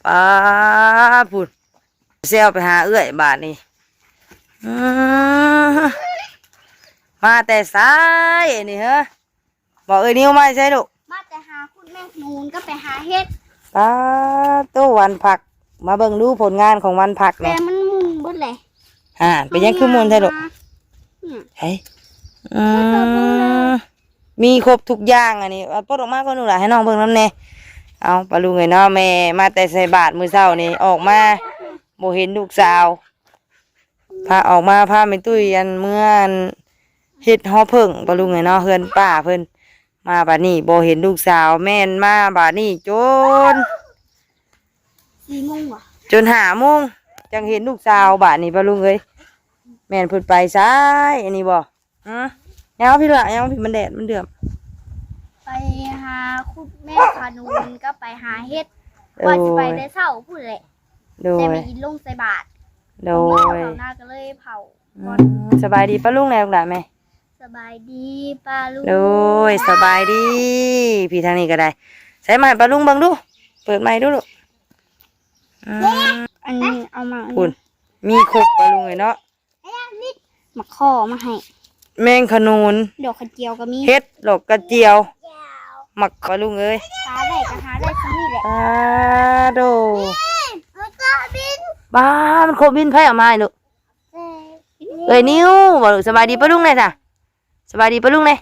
ປາ ພຸ້ນ ແຊວໄປຫາເອື້ອຍບາດນີ້. ອື ມາແຕ່ໃສອັນນີ້ເຮີ? ບອກເອື້ອຍນິວມາແຕ່ໃສລູກ? ມາແຕ່ຫາຂຸດແມງຂະໜູນກັບໄປຫາເຫັດ. ປາໂຕ ວັນພັກ ມາເບິ່ງດູຜົນງານຂອງວັນພັກແດ່. ແຕ່ມັນໝຸ່ນເບິດແຫຼະ. ຫາ ເປັນຫຍັງຄືໝຸ່ນແທ້ລູກ? ອືມ ໃສ? ອືມ ມີຄົບທຸກຢ່າງອັນນີ້. ເອົາ ປົດອອກມາກ່ອນລູກຫຼາ ໃຫ້ນ້ອງເບິ່ງນຳແດ່. ເອົາ ປ້າລຸງເອີຍເນາະ ແມ່ມາແຕ່ໃສ່ບາດມື້ເຊົ້ານີ້ ອອກມາບໍ່ເຫັນລູກສາວ. ພາອອກມາ ພາແມ່ຕຸ້ຍອັນ ເມືອອັນ ເຮັດຫໍເຜິ້ງ ປ້າລຸງເອີຍເນາະ ເຮືອນປ້າເພິ່ນ. ມາບາດນີ້ບໍ່ເຫັນລູກສາວ ແມ່ນມາບາດນີ້ຈົນ ສີ່ໂມງຫວາ? ຈົນຫ້າໂມງ ຈັ່ງເຫັນລູກສາວບາດນີ້ ປ້າລຸງເອີຍ. ແມ່ນເພິ່ນໄປໃສອັນນີ້ບໍ່? ຫື ຍ່າງມາພີ້ລູກ ຍ່າງມາພີ້ ມັນແດດ ມັນເດືອມ. ໄປຫາຂຸດແມງຂະໜູນກັບໄປຫາເຫັດ. ໂດຍ ວ່າຊິໄປແຕ່ເຊົ້າພຸ້ນແຫຼະ. ໂດຍ ແຕ່ແມ່ອິນລົງໃສ່ບາດ. ໂດຍ ເຜົາໜ້າກໍເລີຍເຜົາ. ອືມ ສະບາຍດີປ້າລຸງແດ່ລູກຫຼານແມ່. ສະບາຍດີປ້າລຸງ. ໂດຍ ສະບາຍດີ. ພີ້ທາງນີ້ກໍໄດ້. ໃສ່ມາໃຫ້ປ້າລຸງເບິ່ງດູ ເປີດໃໝ່ດູລູກ. ອືມ ອັນນີ້ເອົາມາ ພຸ້ນ ມີຄົບປ້າລຸງເອີຍເນາະ. ໝາກຂໍ້ມາໃຫ້ ແມງຂະໜູນ ດອກກະຈຽວກໍມີ ເຫັດ ດອກກະຈຽວ ໝາກ ປ້າລຸງເອີຍ. ຫາໄດ້ກໍຫາໄດ້ສ່ຳນີ້ແຫຼະ. ປາໂດ ປາ ມັນໂຄບບິນ ໃຜເອົາມາໃຫ້ລູກ? ເອີຍນິວບໍ່ລູກ? ສະບາຍດີປ້າລຸງແດ່ຊະ. ສະບາຍດີປ້າລຸງແດ່.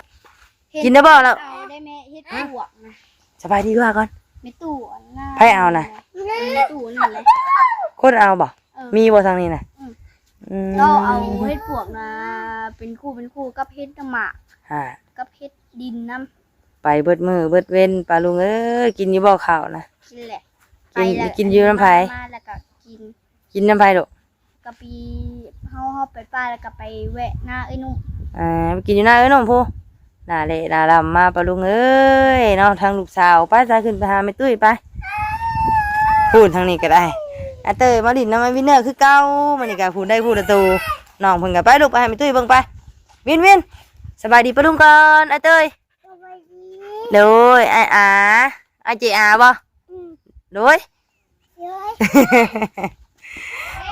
ເຫັນ ກິນໄດ້ບໍ່ລະ? ເອົາໄດ້ແມ່ ເຫັດປວກນະ. ສະບາຍດີວ່າກ່ອນ. ແມ່ຕູ້ອັນນັ້ນ ໃຜເອົານະ? ແມ່ຕູ້ນັ້ນແຫຼະ ຄົນເອົາບໍ່? ເອີ ມີບໍ່ທາງນີ້ນະ? ອືມ ອືມ ລາວເອົາເຫັດປວກນະ ເປັນຄູ່ເປັນຄູ່ກັບເຫັດນ້ຳໝາກ ຫາ ກັບເຫັດດິນນຳ. ໄປເບິດມື້ເບິດເວັນ ປ້າລຸງເອີຍ. ກິນຢູ່ບໍ່ເຂົ້ານະ? ກິນແຫຼະ. ກິນ ໄປແລ້ວ ກິນຢູ່ນຳໃຜ? ມາແລ້ວກໍກິນ. ກິນນຳໃຜລູກ? ກະປີ ເຮົາ ເຮົາໄປປ່າແລ້ວກະໄປແວະນາເອື້ອຍໜຸ່ມ. ອ່າ ໄປກິນຢູ່ນາເອື້ອຍໜຸ່ມພຸ້ນ. ໜ້າແຫຼະໜ້າດຳມາປ້າລຸງເອີຍເນາະ ທັງລູກສາວ. ໄປຊະ ຂຶ້ນໄປຫາແມ່ຕຸ້ຍໄປ. ພຸ້ນ ທາງນີ້ກໍໄດ້ ອາເຕີຍມາຫຼິ້ນນຳອ້າຍວິນເນີຄືເກົ່າ. ມື້ນີ້ກໍຜູ້ໄດ້ຜູ້ລະໂຕ ນ້ອງເພິ່ນກໍໄປລູກ ໄປໃຫ້ແມ່ຕຸ້ຍເບິ່ງໄປ. ວິນ ວິນ ສະບາຍດີປ້າລຸງກ່ອນ ອາເຕີຍ. ສະບາຍດີ. ໂດຍ ອ້າຍອາ ອ້າຍເຈອາບໍ່? ອືມ ໂດຍ.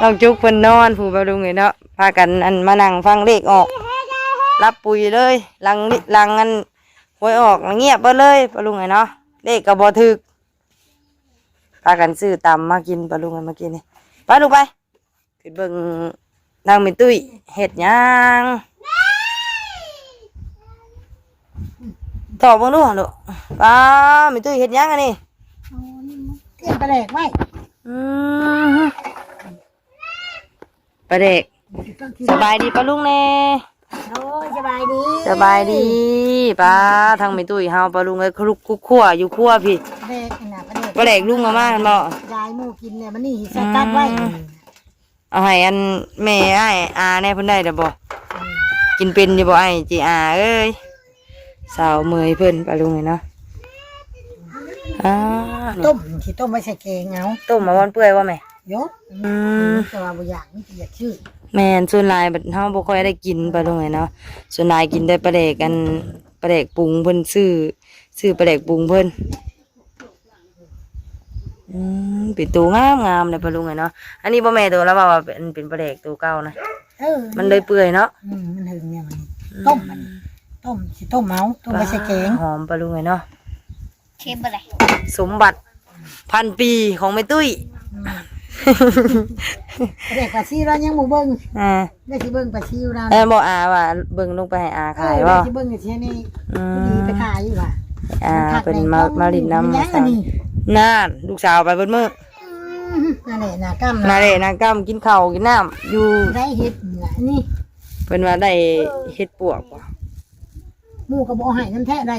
ນ້ອງຈຸກເພິ່ນນອນ ຜູ້ ປ້າລຸງເອີຍເນາະ. ພາກັນອັນມານັ່ງຟັງເລກອອກ ຫຼັບປຸຍເລີຍ. ຫຼັງ ຫຼັງອັນຫວຍອອກ ງຽບເບິດເລີຍ ປ້າລຸງເອີຍເນາະ. ເລກກໍບໍ່ຖືກ ພາກັນຊື້ຕຳມາກິນ ປ້າລຸງເອີຍ ມາກິນນີ້. ໄປລູກໄປ ຂຶ້ນເບິ່ງນາງແມ່ຕຸ້ຍເຮັດຫຍັງ ຕອບເບິ່ງດູລູກ. ປ້າ ແມ່ຕຸ້ຍເຮັດຫຍັງອັນນີ້? ຕຽມປາແດກໄວ້. ອືມ ປາແດກ. ສະບາຍດີປ້າລຸງແດ່. ໂດຍ ສະບາຍດີ ສະບາຍດີ. ປ້າ ທາງແມ່ຕຸ້ຍເຮົາ ປ້າລຸງເອີຍ ຄຸກຄົວຢູ່ຄົວພີ້. ປາແດກນະ ປາແດກ ປາແດກລຸງເອົາມາຫັ້ນບໍ່? ຍາຍໝູ່ກິນແລ້ວ ບັດນີ້ໃສ່ກັບໄວ້. ອືມ ເອົາໃຫ້ອັນແມ່ອ້າຍອາແດ່ ເພິ່ນໄດ້ແລ້ວບໍ່? ອືມ ກິນເປັນຢູ່ບໍ່ອ້າຍເຈອາເອີຍ? ສາວເມຍເພິ່ນ ປ້າລຸງເອີຍເນາະ. ອ່າ ຕົ້ມ ຊິຕົ້ມໄວ້ໃສ່ແກງເອົາ. ຕົ້ມເອົາບ່ອນເປື່ອຍບໍ່ແມ່? ໂຍ ອືມ ແຕ່ວ່າບໍ່ຢາກ ມີແຕ່ຢາກຊື້. ແມ່ນ ສ່ວນຫຼາຍບັດເຮົາບໍ່ຄ່ອຍໄດ້ກິນ ປ້າລຸງເອີຍເນາະ. ສ່ວນຫຼາຍກິນແຕ່ປາແດກ ອັນປາແດກປຸງ ເພິ່ນຊື້ ຊື້ປາແດກປຸງເພິ່ນ. ອືມ ເປັນໂຕງາມໆເດ້ປ້າລຸງເອີຍເນາະ. ອັນນີ້ບໍ່ແມ່ນໂຕລາວເວົ້າວ່າເປັນ ເປັນປາແດກໂຕເກົ່ານະ. ເອີ ມັນເລີຍເປື່ອຍເນາະ. ອືມ ມັນເຫິງແນວນີ້. ອືມ ຕົ້ມມັນ ຕົ້ມ ຊິຕົ້ມເອົາ ຕົ້ມໄວ້ໃສ່ແກງ. ຫອມປ້າລຸງເອີຍເນາະ. ເຄັມບໍ່ໄດ້ ສົມບັດພັນປີຂອງແມ່ຕຸ້ຍ. ອືມ ປາແດກປາຊິວລາວຍັງບໍ່ເບິ່ງ. ອ່າ ໄດ້ຊິເບິ່ງປາຊິວລາວ. ເອີ ບໍ່ ອາວ່າເບິ່ງລົງໄປໃຫ້ອາຂາຍບໍ່? ເອີ ໄດ້ຊິເບິ່ງຢູ່ທີ່ນີ້. ອືມ ໄປຂາຍຢູ່ວ່າ ອາ ເພິ່ນມາ ມາຫຼິ້ນນຳ. ນັ້ນ ລູກສາວໄປເບິດມື້. ອືມ ນັ້ນແຫຼະ ໜ້າກ້ຳ ນັ້ນແຫຼະ ໜ້າກ້ຳ ກິນເຂົ້າກິນນ້ຳຢູ່. ໄດ້ເຫັດນີ້ລະນີ້ ເພິ່ນວ່າໄດ້ເຫັດປວກບໍ່? ໝູ່ກໍບໍ່ເອົາໃຫ້ນຳແທ້ ໄດ້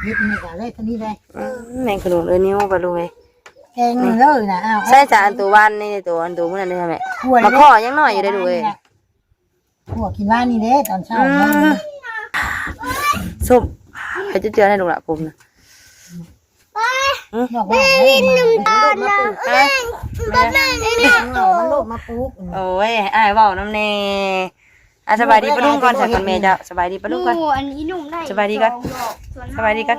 ເຫັດນີ້ກໍໄດ້ເທົ່ານີ້ແຫຼະ. ອືມ ແມງຂະໜູນເອີຍ ນິ້ວປາລຸງເອີຍ. ແກງເລີຍນະ. ອ້າວ ໃສ່ຈານໂຕຫວານນີ້ ໂຕ ອັນໂຕມື້ນັ້ນເດ້ແມ່. ໝາກຂໍ້ຍັງນ້ອຍຢູ່ເດ້ລູກເອີຍ. ພວກກິນຫວານນີ້ເດ້ຕອນເຊົ້າ. ອືມ ສົ້ມ ໃຫ້ເຈື່ອນໃຫ້ລູກຫຼະຜົມນະ. ໄປ ອືມ ໄປຫຼິ້ນນ້ຳຕານນະ. ເອີຍ ມັນໂດດມາປູກ. ໂອ້ຍ ອ້າຍເວົ້ານຳແດ່. ອ່ະ ສະບາຍດີປ້າລຸງກ່ອນ ສະ ກ່ອນແມ່ເຈົ້າ. ສະບາຍດີປ້າລຸງກ່ອນ. ສະບາຍດີກ່ອນ ສະບາຍດີກ່ອນ.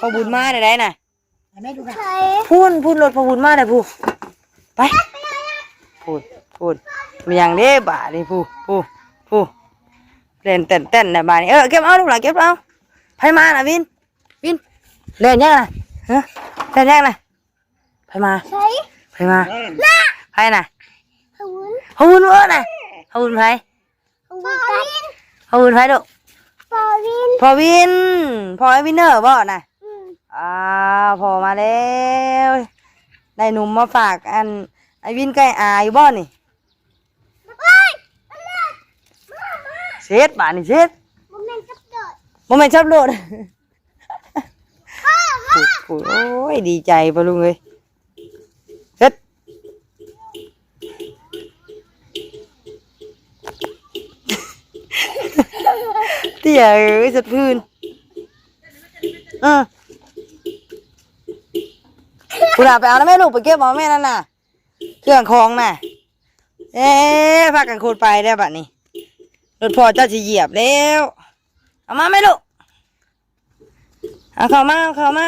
ພໍ່ບຸນມາໄດ້ໃດນະ. ໃສ່ ພຸ້ນ ພຸ້ນ ລົດພໍ່ບຸນມາແລ້ວພຸ້ນ. ໄປ ພຸ້ນ ພຸ້ນ ມີຫຍັງເດ້ບາດນີ້ ພຸ້ນ ພຸ້ນ ພຸ້ນ ແລ່ນແຕ່ນໆ ແລ້ວບາດນີ້. ເອີ ເກັບເອົາລູກຫຼານ ເກັບເອົາ. ໃຜມານະ ວິນ ວິນ ແລ່ນຫຍັງນະ? ຮະ ແລ່ນຫຍັງນະ? ໃຜມາ? ໃສ່ ໃຜມາ? ນະ ໃຜນະ? ພາວຸນ ພາວຸນເອີນະ ພາວຸນໃຜ? ພໍ່ວິນ ພໍ່ບຸນໃຜລູກ? ພໍ່ວິນ ພໍ່ວິນ ພໍ່ວິນ ພໍ່ໄອ້ວິນເນີບໍ່ນະ? ອືມ ອ້າວ ພໍ່ມາແລ້ວ ໄດ້ໜຸ່ມມາຝາກ ອັນ ໄອ້ວິນກັບອ້າຍອາຢູ່ບໍ່ນີ້? ໂອ້ຍ ເຊັດບາດນີ້ ເຊັດ ບໍ່ແມ່ນຈັບໂດດ ບໍ່ແມ່ນຈັບໂດດ. ໂອ້ຍ ໂອ້ຍ ດີໃຈພໍ່ລຸງເອີຍ ເຮັດ ເຕ້ຍເອີຍ ສັດພື້ນ ເອີ ພຸ້ນນະ ໄປເອົານະແມ່ລູກ ໄປເກັບເອົາແມ່ນັ້ນນະ ເຄື່ອງຂອງນະ. ເອີ ພາກັນຂົນໄປແລ້ວບາດນີ້ ລົດພໍ່ເຈົ້າຊິຢຽບແລ້ວ. ເອົາມາແມ່ລູກ ເອົາເຂົ້າມາ ເອົາເຂົ້າມາ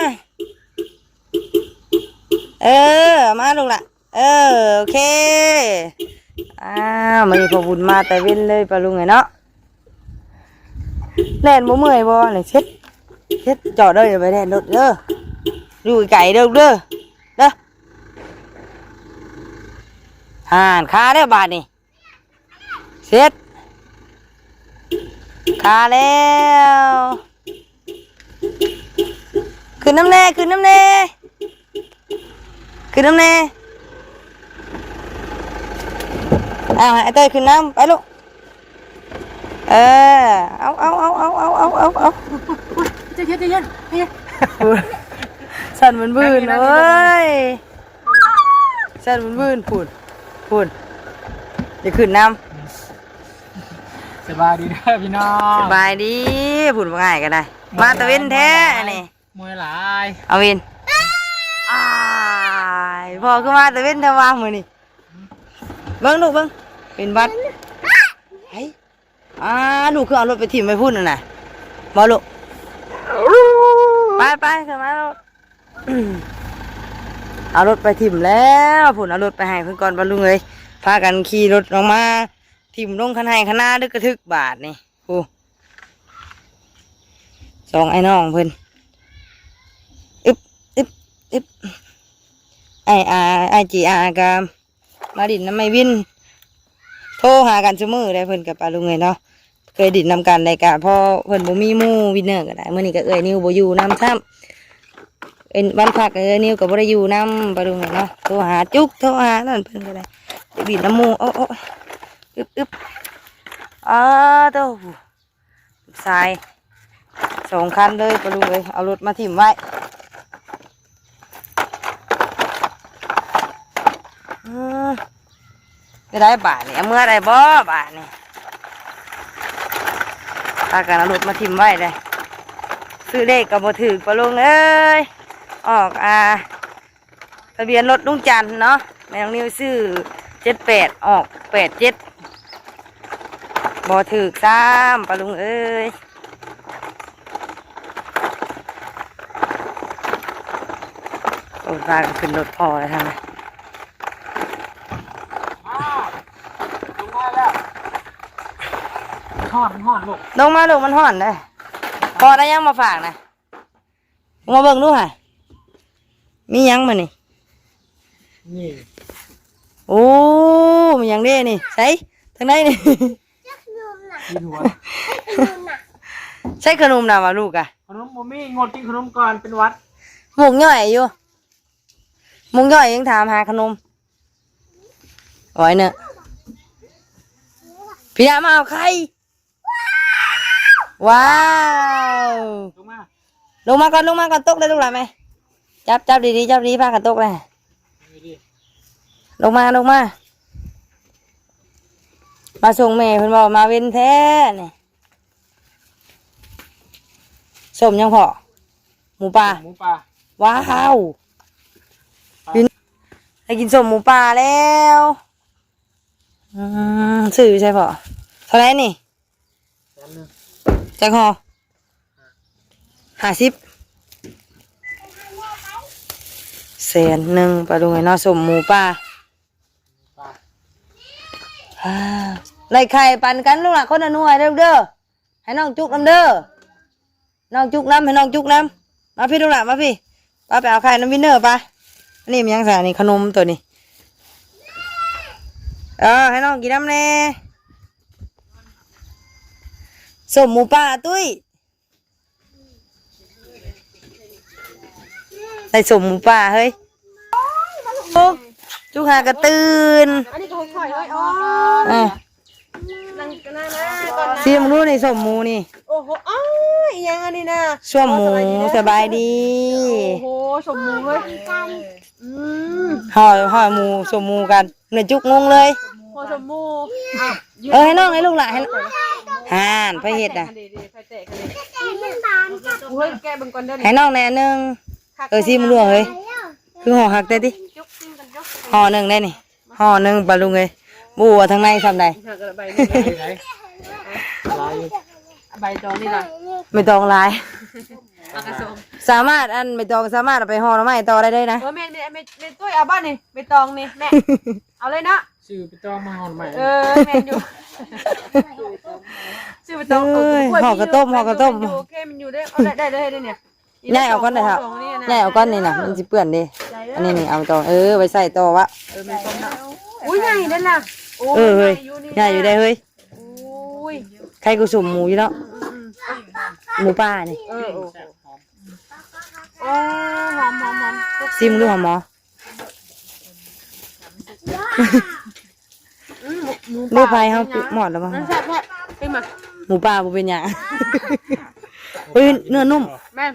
ເອີ ເອົາມາລູກຫຼະ ເອີ ໂອເຄ. ອ້າວ ມື້ນີ້ພໍ່ບຸນມາແຕ່ເວັນເລີຍປ້າລຸງເອີຍເນາະ ແລ່ນບໍ່ເມື່ອຍບໍ່ນີ້? ເຊັດ ເຊັດ ຈອດເດີ ຢ່າໄປແລ່ນລົດເດີ ຢູ່ໄກໆເດີລູກເດີ ເດີ ຫັ້ນ ຄາແລ້ວບາດນີ້. ເຊັດ ຄາແລ້ວ ຂຶ້ນນຳແດ່ ຂຶ້ນນຳແດ່ ຂຶ້ນນຳແດ່. ອ້າວ ໃຫ້ເຕີຍຂຶ້ນນຳ ໄປລູກ ເອີ ເອົາ ເອົາ ເອົາ ເອົາ ເອົາ ເອົາ ເອົາ ໃຈເຢັນ ໃຈເຢັນ ໃຈເຢັນ ສັ່ນວືນໆ ເອີຍ. ຊັ້ນວືນໆ ພຸ້ນ ພຸ້ນ ໄດ້ຂຶ້ນນຳ. ສະບາຍດີເດີພີ່ນ້ອງ ສະບາຍດີ. ພຸ້ນ ບັກອ້າຍກໍໄດ້ ມາຕາເວັນແທ້ອັນນີ້ ເມື່ອຍຫຼາຍ ເອົາວິນ ອ້າຍ. ພໍ່ຄືມາແຕ່ເວັນແທ້ວ່າມື້ນີ້ ເບິ່ງລູກເບິ່ງ ເປັນຫວັດ. ໄປ ອ້າ ລູກຄືເອົາລົດໄປຖິ້ມໄວ້ພຸ້ນຫັ້ນນະ ບໍ່ລູກ? ໄປໆ ຂຶ້ນມາລູກ. ເອົາລົດໄປຖິ້ມແລ້ວພຸ້ນ ເອົາລົດໄປໃຫ້ເພິ່ນກ່ອນ ປ້າລຸງເອີຍ. ພາກັນຂີ່ລົດອອກມາຖິ້ມລົງຄັນໄຮ່ຄັນນາ ດຶກກະທຶກບາດນີ້. ໂອ້ ສອງອ້າຍນ້ອງເພິ່ນ ອຶບ ອຶບ ອຶບ. ອ້າຍອາ ອ້າຍຈີອາກະມາຫຼິ້ນນຳອ້າຍວິນ ໂທຫາກັນຊຸມື້ໃດ໋ ເພິ່ນກັບປ້າລຸງເອີຍເນາະ. ເຄີຍຫຼິ້ນນຳກັນ ແລ້ວກະພໍເພິ່ນບໍ່ມີໝູ່ ວິນເນີກໍໄດ້ ມື້ນີ້ກໍເອື້ອຍນິວບໍ່ຢູ່ນຳຊ້ຳ. ເອີ ວັນພັກເອື້ອຍນິວກໍບໍ່ໄດ້ຢູ່ນຳປ້າລຸງເອີຍເນາະ. ໂທຫາຈຸກ ໂທຫານັ້ນ ເພິ່ນກໍໄດ້ຢາກຫຼິ້ນນຳໝູ່. ໂອ້ ອຶບ ອຶບ ອາ ໂຕ ສາຍສອງຄັນເລີຍປ້າລຸງເອີຍ ເອົາລົດມາຖິ້ມໄວ້. ອືມ ໄດ້ບາດນີ້ ເອົາເມືອໄດ້ບໍ່ບາດນີ້? ພາກັນເອົາລົດມາຖິ້ມໄວ້ເດ້. ຊື້ເລກກໍບໍ່ຖືກປ້າລຸງເອີຍ ອອກ ອ່າ ທະບຽນລົດລຸງຈັນເນາະ ແມ່ນ້ອງນິວຊື້ເຈັດແປດ ອອກແປດເຈັດ ບໍ່ຖືກຊ້ຳປ້າລຸງເອີຍ. ໂອ້ ພາກັນຂຶ້ນລົດພໍ່ແລ້ວທາງນັ້ນ. ຮ້ອນ ຮ້ອນລູກ ລົງມາລູກ ມັນຮ້ອນເດ້. ພໍ່ໄດ້ຫຍັງມາຝາກນະ? ມາເບິ່ງດູຫາ ມີຫຍັງມື້ນີ້? ນີ້ ໂອ້ ມີຫຍັງເດ້ນີ້? ໃສ ທາງໃດນີ້? ກິນຫົວ ໃສຂະໜົມນະວ່າລູກອະ? ຂະໜົມບໍ່ມີ ງົດກິນຂະໜົມກ່ອນ ເປັນຫວັດ. ໝູກຍ່ອຍຢູ່ ໝູກຍ່ອຍຍັງຖາມຫາຂະໜົມ. ໂອ້ຍເນາະ ພີ່ດາມາເອົາໄຂ່. ວ້າວ ລົງມາ ລົງມາກ່ອນ ລົງມາກ່ອນ ຕົກເລີຍລູກຫຼານແມ່. ຈັບ ຈັບດີໆ ຈັບດີ ພາກັນຕົກເລີຍ. ລົງມາ ລົງມາ ມາສົ່ງແມ່ເພິ່ນບໍ່ ມາເວັນແທ້ນີ້. ສົ້ມຫຍັງພໍ່? ໝູປ່າ ໝູປ່າ. ວ້າວ ໄດ້ກິນສົ້ມໝູປ່າແລ້ວ. ອືມ ຊື້ຢູ່ໃສພໍ່? ເທົ່າໃດນີ້? ແສນໜຶ່ງ. ຈັກຫໍ່? ຫ້າສິບ. ແສນໜຶ່ງ ປ້າລຸງເອີຍເນາະ ສົ້ມໝູປ່າ. ອ່າ ໄດ້ໄຂ່ປັນກັນລູກຫຼານ ຄົນລະໜ່ວຍເດີລູກເດີ. ໃຫ້ນ້ອງຈຸກນຳເດີ ນ້ອງຈຸກນຳ ໃຫ້ນ້ອງຈຸກນຳ. ມາພີ້ລູກຫຼານ ມາພີ້ ປ້າໄປເອົາໄຂ່ນຳວິນເນີໄປ. ອັນນີ້ມັນຫຍັງຊະ ນີ້ຂະໜົມໂຕນີ້. ເອີ ໃຫ້ນ້ອງກິນນຳແດ່. ສົ້ມໝູປ່າຕຸ້ຍ ໄດ້ສົ້ມໝູປ່າເຮີ້ຍ. ໂອ້ ຈຸກຫາກະຕື່ນ. ອັນນີ້ກໍຄ່ອຍໆ ເອີຍ ອໍ ເອີ ນັ່ງກັນນະ ນັ່ງກ່ອນນະ. ຊີມດູນີ້ ສົ້ມໝູນີ້. ໂອ້ໂຫ ອ້າຍ ອີຫຍັງອັນນີ້ນະ? ສົ້ມໝູ. ໂອ້ ສະບາຍດີເດີ ສະບາຍດີ. ໂອ້ໂຫ ສົ້ມໝູເຮີ້ຍ. ອືມ ຫໍ່ ຫໍ່ໝູ ສົ້ມໝູກັນ. ເນຍ ຈຸກງົງເລີຍ ພໍສົມໝູ່. ເອີ ໃຫ້ນ້ອງ ໃຫ້ລູກຫຼານ ໃຫ້ ຫັ້ນ ໃຜເຮັດນະ? ໂອ້ຍ ແກະເບິ່ງກ່ອນເດີ ໃຫ້ນ້ອງແດ່ອັນໜຶ່ງ. ເອີ ຊີມເບິ່ງດູເຮີ້ຍ ຄືຫໍ່ຄັກແທ້ຕິ. ຫໍ່ໜຶ່ງໄດ້ນີ້ ຫໍ່ໜຶ່ງ ປ້າລຸງເອີຍ. ບໍ່ຮູ້ວ່າທາງໃນຊ່ຳໃດ. ໃບຕອງນີ້ລະ ໃບຕອງຫຼາຍ. ສາມາດ ອັນ ໃບຕອງສາມາດເອົາໄປຫໍ່ໜໍ່ໄມ້ຕໍ່ໄດ້ເລີຍນະ. ເອີ ແມ່ນ ແມ່ນ ແມ່ນ ແມ່ນຕຸ້ຍ ເອົາບໍ່ນີ້ ໃບຕອງນີ້ແມ່ ເອົາເລີຍເນາະ. ຊື້ໄປຕ້ອງມາຫໍ່ໜໍ່ໄມ້. ເອີ ແມ່ນຢູ່ ຊື້ໄປຕ້ອງ. ເອີ ເອີຍ ຫໍ່ກະຕົ້ມ ຫໍ່ກະຕົ້ມ. ໂອເຄ ມັນຢູ່ເດ້. ເອົາໄດ້ ໄດ້ເລີຍເດ້ນີ້. ຍ້າຍອອກກ່ອນເດ້ເຖົ້າ ຍ້າຍອອກກ່ອນນີ້ນະ ມັນຊິເປື້ອນເດ້. ອັນນີ້ນີ້ເອົາຕ້ອງ ເອີ ໄວ້ໃສ່ຕໍ່ວະ. ເອີ ແມ່ນຕ້ອງນະ. ອຸ້ຍ ໃຫຍ່ເດ້ລະ. ໂອ້ ເອີ ເຮີ້ຍ ໃຫຍ່ຢູ່ເດ້ເຮີ້ຍ. ໂອ້ຍ ໄຂ່ກູສົມໝູຢູ່ເນາະ. ອືມໆ ໝູປ່ານີ້. ເອີ ໂອ້ ໂອ້ ຫອມໆໆ. ຊີມດູຫອມບໍ່? ອືມ ໝູ ໝູປ່າ ເດ້ ໄຟເຮົາປິດໝອດແລ້ວບໍ່? ແຊບໆ ເປັນມາ ໝູປ່າບໍ່ເປັນຫຍັງ. ເຮີ້ຍ ເນື້ອນຸ້ມ. ແມ່ນ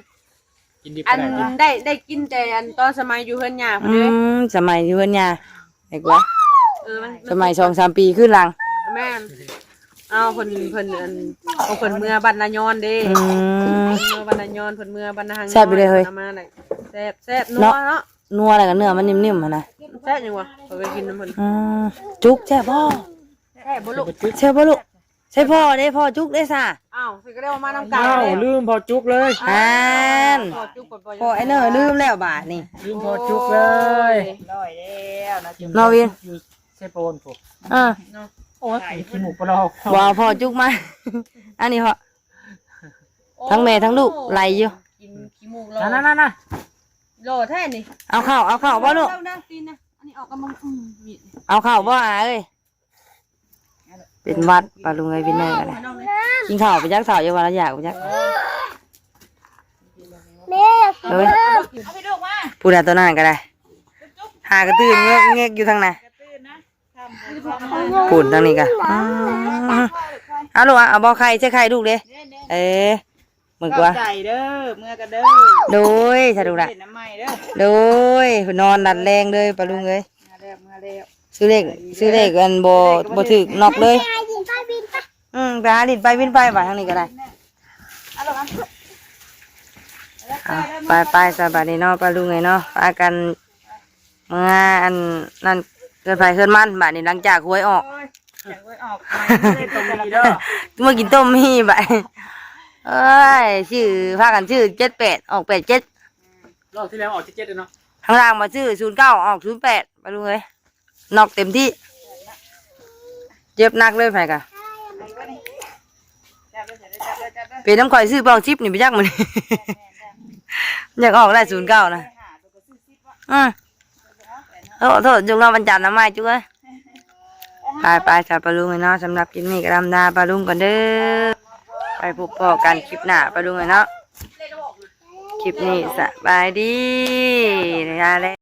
ກິນດິບ ອັນ ກໍໄດ້ ໄດ້ ໄດ້ກິນແຕ່ອັນຕອນສະໄໝຢູ່ເຮືອນຍ່າພຸ້ນເດ້. ອືມ ສະໄໝຢູ່ເຮືອນຍ່າດີກວ່າ. ເອີ ມັນ ສະໄໝສອງສາມປີຄືນຫຼັງ. ແມ່ນ ເອົາ ເພິ່ນ ເພິ່ນ ອັນ ເພິ່ນເມືອບ້ານນາຍອນເດ້. ອືມ ເມືອບ້ານນາຍອນ ເພິ່ນເມືອບ້ານນາຮັງ. ແຊບຢູ່ເດ້ເຮີ້ຍ. ເອົາມາແລ້ວ ແຊບໆ ນົວເນາະ. ນົວ ແລ້ວກໍເນື້ອມັນນິ່ມໆຫັ້ນນະ. ແຊບຢູ່ຫວາ? ຂ້ອຍກໍກິນນຳເພິ່ນ. ອືມ ຈຸກແຊບບໍ່? ແຊບບໍ່ລູກ? ແຊບບໍ່ລູກ? ໃສ່ພໍ່ເດ້ ພໍ່ຈຸກເດ້ຊະ. ອ້າວ ຊິກໍໄດ້ວ່າມານຳກັນ. ອ້າວ ລືມພໍ່ຈຸກເລີຍ. ຫັ້ນ ພໍ່ຈຸກ ພໍ່ໄອ້ເນີລືມແລ້ວບາດນີ້ ລືມພໍ່ຈຸກເລີຍ. ໂອ້ຍ ຮ້ອຍແລ້ວນະ ເນາະວິນ ຢູ່ເຊໂປນພຸ້ນ. ເອີ ໂອ້ຍ ຂີ້ມູກປະຫຼອກ ບໍ່ເອົາພໍ່ຈຸກມາ. ອັນນີ້ເພາະ ໂອ້ ທັງແມ່ທັງລູກໄຫຼຢູ່. ກິນຂີ້ມູກຫຼໍ່ ນັ້ນໆໆ ຫຼໍ່ແທ້ນີ້. ເອົາເຂົ້າ ເອົາເຂົ້າບໍ່ລູກ? ເອົາເຂົ້າບໍ່ອາເອີຍ? ເປັນຫວັດປາລຸງເອີຍ ເປັນແນວໃດ? ກິນເຂົ້າໄປຈັກ ເຂົ້າຢູ່ວ່າລະຢາກໄປຈັກ. ແມ່ ເອີຍ ເອົາໄປລູກມາ ຜູ້ໃດຕົວນັ້ນກໍໄດ້ ຫາກະຕື່ນເງືອກເງືອກຢູ່ທາງໜ້າ. ພຸ້ນທາງນີ້ກະ ອືມ ເອົາລູກ ເອົາບໍ່ໄຂ່ ໃສ່ໄຂ່ລູກເດ້. ເອີ ມື້ກວ່າ ຂອບໃຈເດີ ເມືອກັນເດີ. ໂດຍ ສາທຸລະ ເປັນນ້ຳໃໝ່ເດີ. ໂດຍ ນອນຫຼັບແລງເລີຍປາລຸງເອີຍ. ມາແລ້ວ ມາແລ້ວ ຊື້ເລກ ຊື້ເລກອັນບໍ່ ບໍ່ຖືກນອກເລີຍ. ອືມ ໄປຫາຫຼິ້ນໄປວິນໄປ ບາດທາງນີ້ກໍໄດ້. ເອົາ ໄປໆ ສະບາຍດີເນາະປາລຸງເອີຍເນາະ ພາກັນ ເມື່ອອັນນັ້ນ ເຮືອນໃຜເຮືອນມັນ ບາດນີ້ຫຼັງຈາກຫວຍອອກ. ໂອ້ຍ ຢາກຫວຍອອກ ເມື່ອກິນຕົ້ມໝີ່ເດີ ເມື່ອກິນຕົ້ມໝີ່ບາດ. ເອີຍ ຊື້ ພາກັນຊື້ເຈັດແປດ ອອກແປດເຈັດ. ອືມ ລອບທີ່ແລ້ວອອກເຈັດເຈັດເນາະ ຂ້າງລ່າງມາຊື້ສູນເກົ້າ ອອກສູນແປດ ປາລຸງເອີຍ. ນອກເຕັມທີ່ ເຈັບໜັກເລີຍ ໃຜກະ ເປັນນຳຂ້ອຍຊື້ປອງສິບນີ້ໄປຈັກມື້ນີ້ ຢາກອອກໄດ້ສູນເກົ້ານະ. ອືມ ໂທດ ໂທດ ຈຸກເນາະ ວັນຈັນນະ ມາຈຸກເອີຍ. ໄປໆ ສະປາລຸງເອີຍເນາະ ສຳລັບຄລິບນີ້ກໍລ່ຳລາປາລຸງກ່ອນເດີ. ໄປພົບພໍ້ກັນຄລິບໜ້າປາລຸງເອີຍເນາະ. ຄລິບນີ້ສະບາຍດີ ລາແລະ.